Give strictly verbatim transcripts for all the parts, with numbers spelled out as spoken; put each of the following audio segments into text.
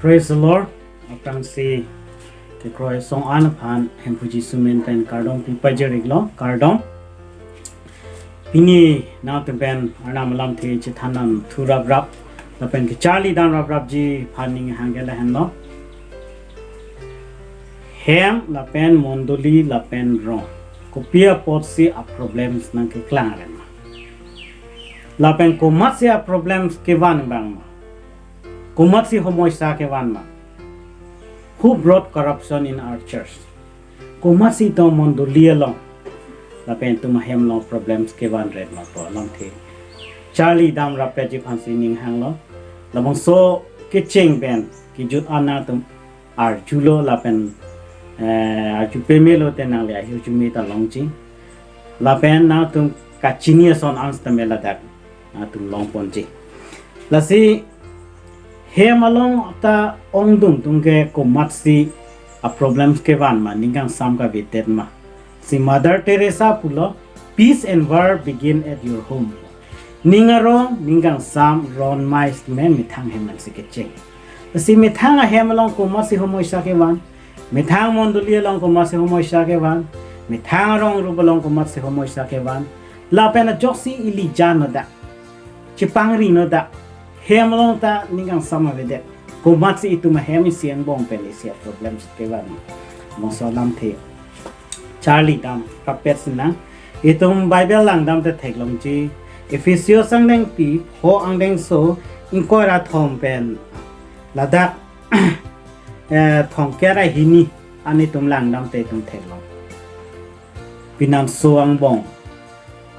Praise the Lord. Aphrangsi kekroi song an aphan Hemphu Jisu amen pen kardom pipajir-iklo, kardom. Pini nangtum pen Arnam alamthe chethan dam thu raprap lapen kecharli dam raprapji aphan ning hang ke lahenlo. Hem lapen mondoli lapen rong, kopi apotsi a-problems nangkeklang aren ma? Lapen komatsi a-problems kevan abang ma? Komatsi homoisa kevan ma? Who brought corruption in our church? Komatsi itum mondoli along lapen itum ahem along problems kevan ret ma pu alamthe charli dam raprapji aphansi ning hanglo. Labangso kecheng pen kejut an nangtum arjulo lapen, eh, arju pemelo te nangli ahirjume ta longji. Lapen nangtum kachini ason an sitame ladak nangtum longponji. Lasi hem along ta ongdung atum ke komatsi a-problems kevan ma, ning kangsam kavedet ma? Si Mother Teresa pulo, "Peace and war begin at your home." Ning arong, ning kangsam ronmai sitame methang hem nangsi kecheng. Lasi methang ahem along komatsi homoisa kevan, methang mondoli along komatsi homoisa kevan, methang rong rup along komatsi homoisa kevan, lapen ajoksi ili jan no dak, chepangri no dak, hem along ta ning kangsam avedet, komatsi itum ahem isi angbong pen isi a-problems kevan? Labangso alamthe charli dam kapet sinang. Itum Bible langdam te theklongji. Efeso angdengpi pho angdengso ingkoi ra thom pen ladak, eh, thomkep ra hini an itum langdam te itum theklong. Pinanso angbong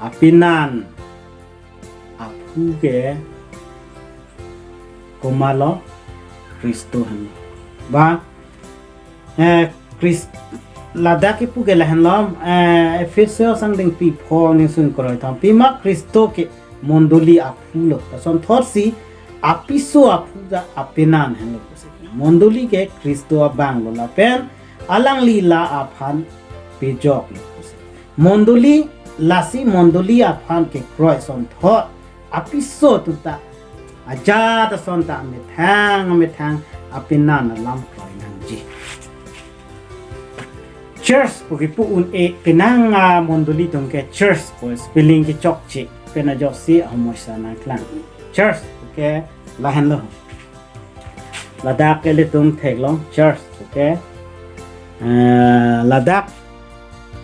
apenan aphu ke komatlo? Khristo henlo. Ba, eh, Khris-, ladak kipu ke lahenlo, eh, Efeso angdengpi pho angdengso ingkoi ra thom. Pima Khristo ke mondoli aphulo. Lasonthotsi apiso aphu ta apenan henlo pusi. Mondoli ke Khristo abanglo lapen alangli la aphan pejoklo pusi. Mondoli, lasi mondoli aphan kekroi asonthot apiso atum ta ajat ason ta amethang amethang apenan alam kroi nangji. Church pu kipu un-e, penang amondoli atum ke church pu spelling kechokche pen ajoksi ahomoisa nangklang. Church pu ke lahenlo. Ladak ke ilitum theklong church pu ke, eh, ladak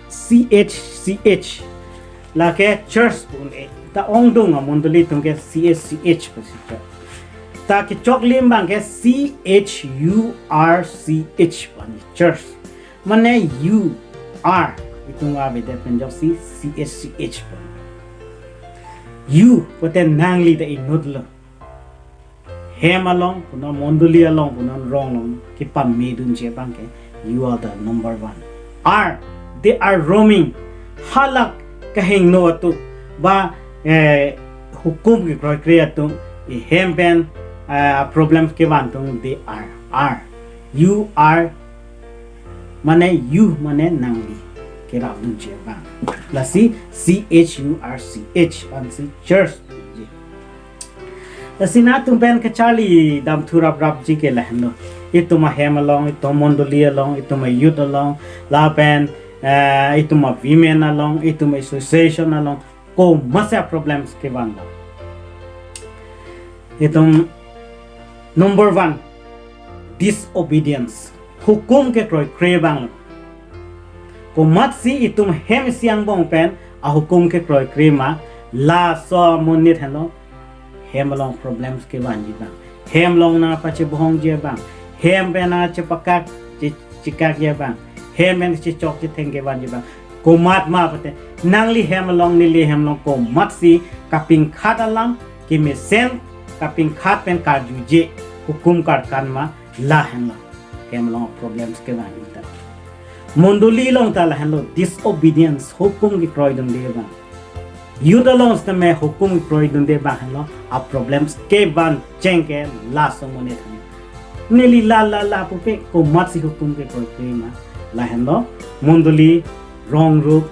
C H C H, lake church pu un-e. Ta ongdung amondoli atum ke C H C H pusi church. Ta kechoklim abang ke C H U R C H pu an church. Mane U R itum avedet pen ajoksi C H C H pu an. U pute nangli ta inutlo. Hem along punon, mondoli along punon, rong along kepamedunji abang ke, you are the number one. R, they are roaming. Halake kahingno atum ba, eh, hukum kekroikre atum, eh, hem pen, eh, problems kevan atum, they are. R, U R, mane U mane nangli kerapdunji abang. Lasi C H U R C H ansi church ji. Lasi nangtum pen kacharli dam thu raprapji ke lahenlo. Itum ahem along, itum mondoli along, itum a-youth along, lapen, eh, itum a-women along, itum association along, komatsi problems kevan lo? Itum number one, disobedience. Hukum kekroikre abang. Komatsi itum hem isi angbong pen ahukum kekroikre ma, laso amonit henlo hem along problems kevanji abang. Hem along nangpachebohongji abang. Hem pen nangchepakak che-, chekakji abang. Hem pen chechok chetheng kevanji abang. Komat ma pute, nangli hem along neli hem along komatsi kapingkhat alam kemesen, kapingkhat pen karjuje, hukum karkan ma, lahenlo hem along problems kevan ta. Mondoli along ta lahenlo, disobedience, hukum kekroidunde abang. Youth along sitame hukum kekroidunde abang henlo, a-problems kevan cheng ke laso amonit henlo. Neli la la la pupe komatsi hukum kekroikre ma, lahenlo, mondoli, rong rup,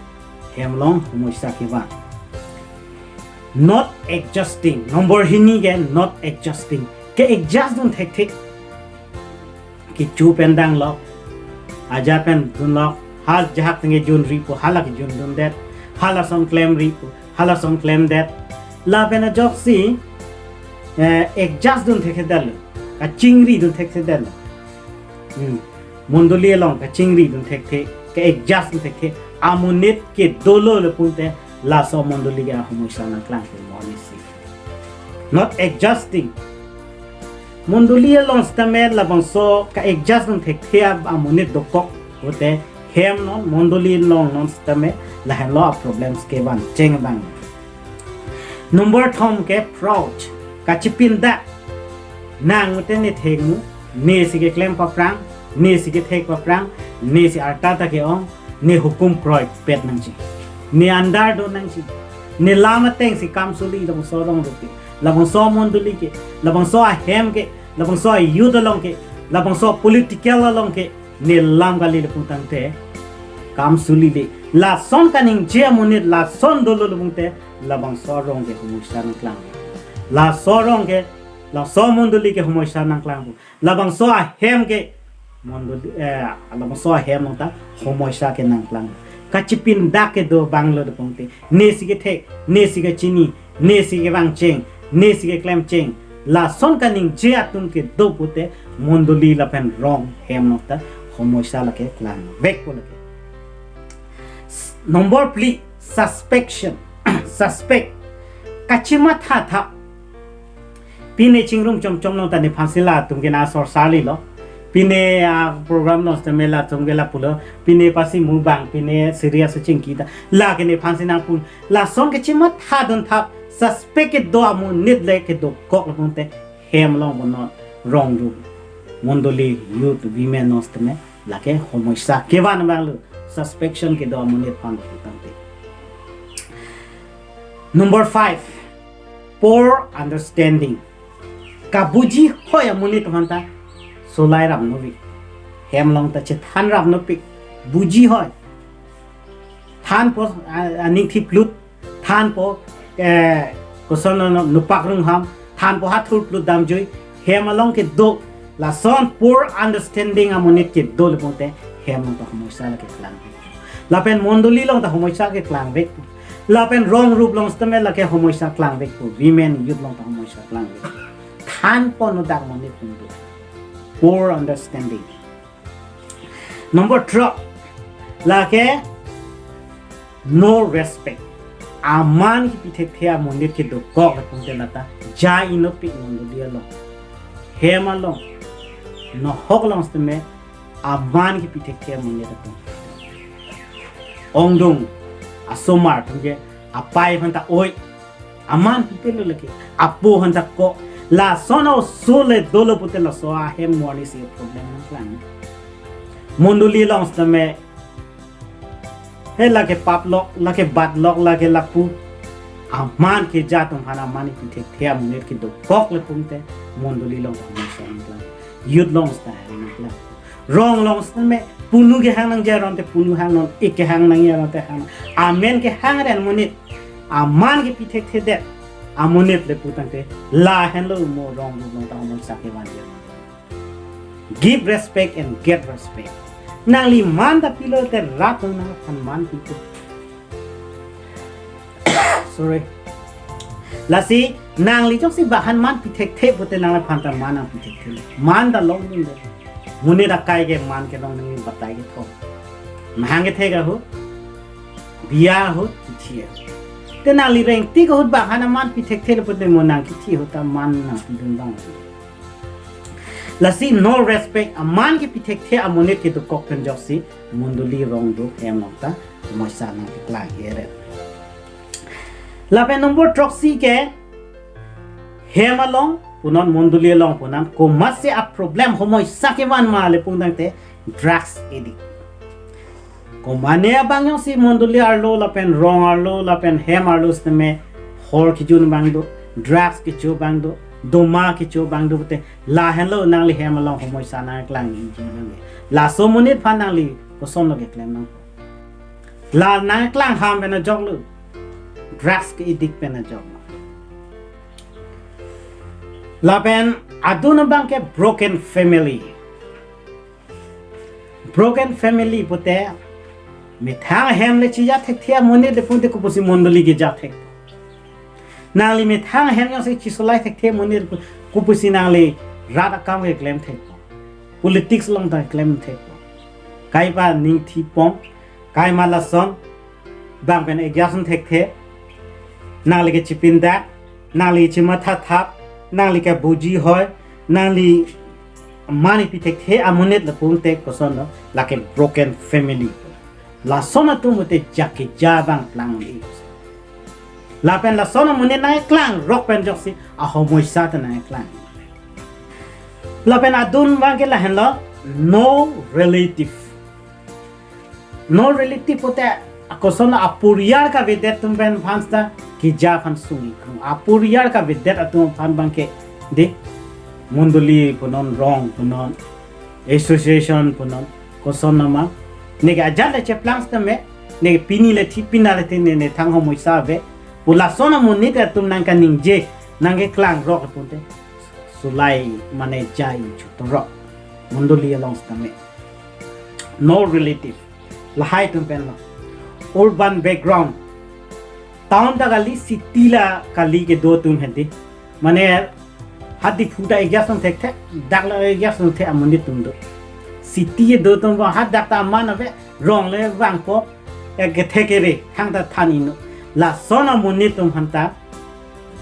hem along homoisa kevan. Not adjusting. Number hini ke not adjusting. Ke-adjust dun thekthe. kecho pen danglok, ajat pen dunlok, hal jahak tengke junri pu, hala kejun dundet, hala son klemri pu, hala son klemdet. Lapen ajoksi, eh, adjust dun thekthedetlo, kachingri dun thekthedetlo. Hmm. Mondoli along kachingri dun thekthe, ke-adjust dun thekthe amonit ke dolo le pulote, laso mondoli ke ahomoisa nangklang pu mo ni si. Not adjusting. Mondoli along sitame labangso ka-adjust dun thekthe amonit dokok pulote, hem non, mondoli along non sitame lahenlo a-problems kevan cheng abang. Number thom ke proud, kachipindak. Nang mute ne thengmu, ne si keklem paphrang, ne si kethek paphrang, ne si arta ta ke-ong, ne hukum kroipet nangji, ne andar do nangji, ne lam ateng si kam suli labangso arong rupi, labangso mondoli ke, labangso ahem ke, labangso a-youth along ke, labangso political along ke, ne lam kali le pulote kam sulile. Lason kaningje amonit lason dolo le pulote, labangso arong ke homoisa nangklang. Laso arong ke, laso mondoli ke homoisa nangklang. Labangso ahem ke mondoli, eh, labangso ahem along ta homoisa ke nangklang. Kachipindak kedo abanglo le pulote, ne si kethek, ne si kachini, ne si kevang cheng, ne si keklem cheng, lason kaningje atum kedo pulote mondoli lapen rong hem along ta homoisa lake klangvekpo lake. S-, number phli, suspicion. Suspect. Kachimatha tha. Pine chingrum chomchom along ta nephan si latum ke na sorsar lilo. Pine a-program along sitame latum ke lapulo. Pine pasi mubang, pine serious chingki ta, lake nephan si nangpu. Lason kachimatha dun tha, suspect kedo amonit le kedokok le pulote, hem along pu non, rong rup, mondoli, youth, women non sitame lake homoisa kevan abanglo, suspicion kedo amonit aphan pu tangte. Number five, poor understanding. Kabuji hoi amonit aphan ta solai rap novi. Hem along ta chethan rap nopik. Buji hoi. Thanpo, a-, aning thiplut. Thanpo, eh, koson no, no, nopak rungham. Thanpo hathur plut damjui. Hem along kedo. Lason poor understanding amonit kedo le pulote, hem along ta homoisa lake klangvek. Lapen mondoli along ta homoisa ke klangvek. Lapen rong rup along sitame lake homoisa klangvekpo, women youth along ta homoisa klangvek. Thanpo nodak amonit atum do. Poor understanding. Number throk, lake no respect. Aman kepi thekthe amonit kedokok le pulote lata ja inopik mondoli along, hem along, nohok along sitame aman kepi thekthe amonit atum. Ongdung, asomar atum ke apei aphan ta oi. Aman pipelo lake, apo aphan ta ko. Lason oso le dolo pulote laso ahem mo ni si problem nangklang. Mondoli along sitame he lake paplok, lake batlok, lake lapu. Aman keja atum aphan aman kepi thekthe amonit kedokok le pulote mondoli along ta homoisa nangklang. Youth along sita nangklang. Rong along sitame punu kehang nangji aron te punu hang non, ik kehang nangji aron te hang. Amen kehang ren amonit. Aman kepi thekthedet amonit le pu tangte, lahenlo mo rong rup along ta homoisa kevan dia. Give respect and get respect. Nangli man ta pilo te rat nangphan man pipo. Sorry. Lasi nangli jongsi bang aphan man pi thekthe pulote nangphan ta man nangpi thekthe. Man ta longdunde. Monit akai ke man kelong nangji batai kethom. Mahang kethek ahut, biya ahut, kithi ahut. Te nangli rengtik ahut bang aphan man pi thekthe pulote mo nang kithi ahut ta man nangpidun abang. Lasi no respect, aman kepi thekthe amonit kedokok pen ajoksi mondoli rong rup hem along ta homoisa nangkeklang heret. Lapen number throksi ke hem along punon, mondoli along punon, komatsi a-problem homoisa kevan ma le pu tangte drugs addict. Komane abang jongsi mondoli arlo lapen rong arlo lapen hem arlo sitame hor kejun abang do, drugs kecho abang do, doma kecho abang do pulote, lahenlo nangli hem along homoisa nangkeklang inji nangli. Laso monit aphan nangli kosonlo keklem nang? La nangkeklang ham pen ajoklo, drugs ke addict pen ajoklo. Lapen adun abang ke broken family. Broken family pute, methang ahem le chija thekthe amonit le pute kopusi mondoli keja thek. Nangli methang ahem jongsi chisolai thekthe amonit le pu-, kopusi nangli rat akam keklem thek. Politics along ta klem thek. Kaike pa ning thipon, kaike ma lason, bang pen exam thekthe, nangli kechipindak, nangli chimathathap, nangli kebuji hoi, nangli mani pi thekthe amonit lapu te kosonlo, lake broken family. Lason atum pute ja keja abang plangli. Lapen lason amonit nangklangrok pen ajoksi ahomoisa ta nangklang. Lapen adun abangke lahenlo, no relative. No relative pute koson aporiar kavedet atum pen aphan ta keja aphan sung-ik. Aporiar kavedet atum aphan abangke de mondoli punon, rong punon, association punon, kosonma, neke ajat le cheplang setame, neke pini le thi, pina le thi, ne, ne thang homoisa ave pu lason amonit atum nangkaningje, nangkeklangrok le pute solai mane jai chutorok mondoli along setame. No relative. Lahai atum penlo. Urban background. Town ta kali, city la kali kedo atum hedi. Mane ha Diphu ta exam thekthe, dak la exam the amonit atum do. City kedo atum ba ha dak ta aman ave, rong le vangpo, e kethe kere, thangta than-iknon. Lason amonit atum aphanta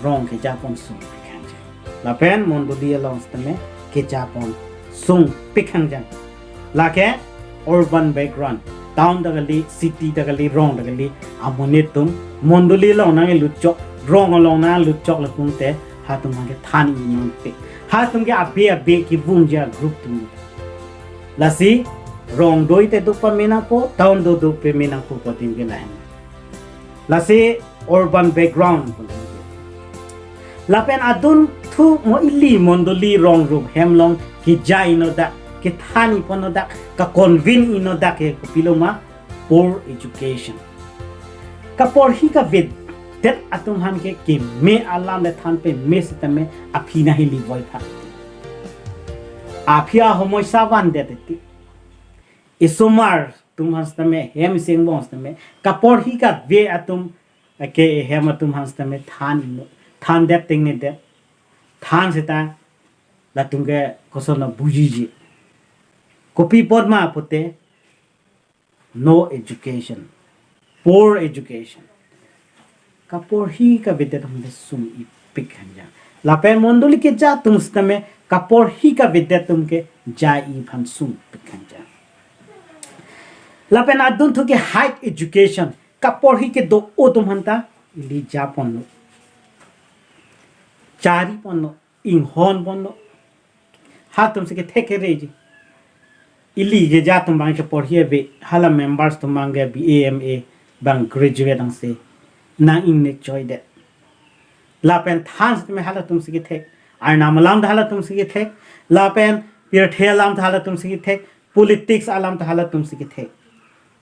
rong keja pon sungpik hangjan. Lapen mondoli along setame keja pon sungpik hangjan. Lake urban background, town ta kali, city ta kali, rong ta kali, amonit atum mondoli along nanglutchok, rong along nanglutchok le pute, ha atum abangke than-iknonpik. Ha atum ke abe abe kevung ja group atum. Lasi rong do-ik te do pame nangpo, town do do pame nangpo pu adim ke lahen. Lasi urban background. Lapen adun thu mo ili mondoli rong rup hem along keja-iknon dak, kethan-ik ponnon dak, ka-convince-iknon dak ke kopilo ma, poor education. Kaporhi kavedet atum aphan ke keme alam le than pame setame aphi nahili voiphak. Aphi ahomoisa vandet ti. Isomar atum aphan setame, hem isi angbong setame, kaporhi kave atum, ke hem atum aphan setame than-iknon, thandet tengne det, than seta latum ke kosonlo bujiji. Kopi apot ma pute, no education, poor education. Kaporhi kavedet atum le sung-ikpik hangjan. Lapen mondoli keja atum setame kaporhi kavedet atum ke ja-ik aphan sungpik hangjan. Lapen adun thu ke high education, kaporhi kedo atum aphanta ili ja ponnon, chari ponnon, inghon ponnon. Ha atum si kethe kereji. Ili keja atum abangke porhi ave, hala members atum abangke B A, M A, bang graduate angse, nang-ingnekchoi det. Lapen than setame hala atum si kethek, Arnam alam ta hala atum si kethek, lapen pirthe alam ta hala atum si kethek, politics alam ta hala atum si kethek.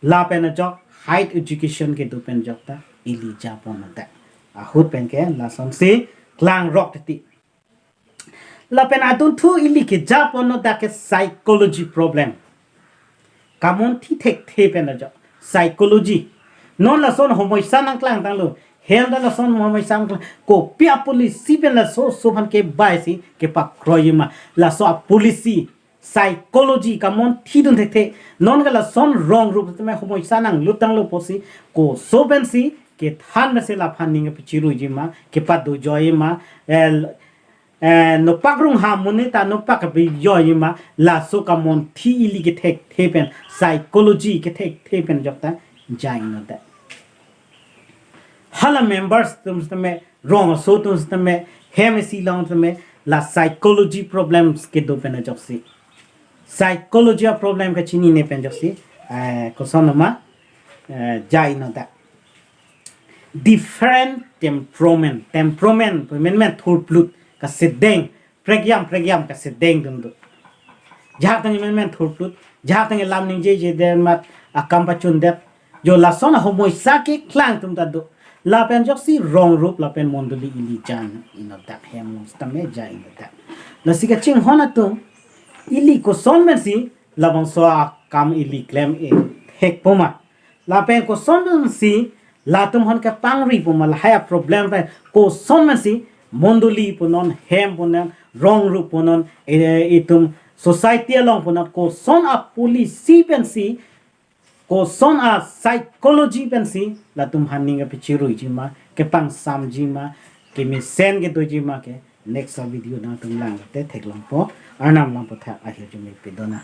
Lapen ajok high education kedo pen ajok ta ili ja ponnon dak. Ahut pen ke lasonsi klangrok titi. Lapen adun thu ili keja ponnon dak ke psychology problem. Kamonthi thekthe pen ajok. Psychology. Non lason homoisa nangklang tanglo. Hem ta lason homoisa nangklang. Kopi apolicy pen laso oso aphan kebai si kepakroi ma. Laso apolicy, psychology kamonthidun thekthe. Non ke lason rong rup setame homoisa nanglut tanglo pusi, koso pensi kethan pensi laphan ning kepachiruji ma, kepadojoiji ma, eh, eh, nopak rong ha amonit ta nopak kepajoiji ma, laso kamonthi ili kethekthe pen, psychology kethekthe pen ajok ta ja-iknon dak. Hala members atum setame, rong aso atum setame, hem isi along setame, la psychology problems kedo pen ajoksi, psychology aproblem kachinine pen ajoksi, eh, kosonma, eh, ja-iknon dak. Different temperament, temperament pu menmen thurplut, kasedeng, prekjam prekjam kasedengdun do. Jahak tangte menmen thurplut, jahak tangte lam ningjejedet amat akam pachundet. Jo lason ahomoisa keklang atum ta do. Lapen ajoksi rong rup lapen mondoli ili ja-iknon dak, hem along setame ja-iknon dak. Lasi kachinghon atum, ili koson pensi labangso akam ili klem-e thekpo ma? Lapen koson pensi latum aphan kepangri po ma lahai aproblem pen? Koson pensi mondoli punon, hem punon, rong rup punon, eh, itum society along punon, koson apolicy pensi, koson apsychology pensi latum aphan ning kapachiruiji ma, kepangsamji ma, kemesen kedoji ma ke next video nangtum lang te theklongpo. Arnam langpo tha, ahirjume pidona.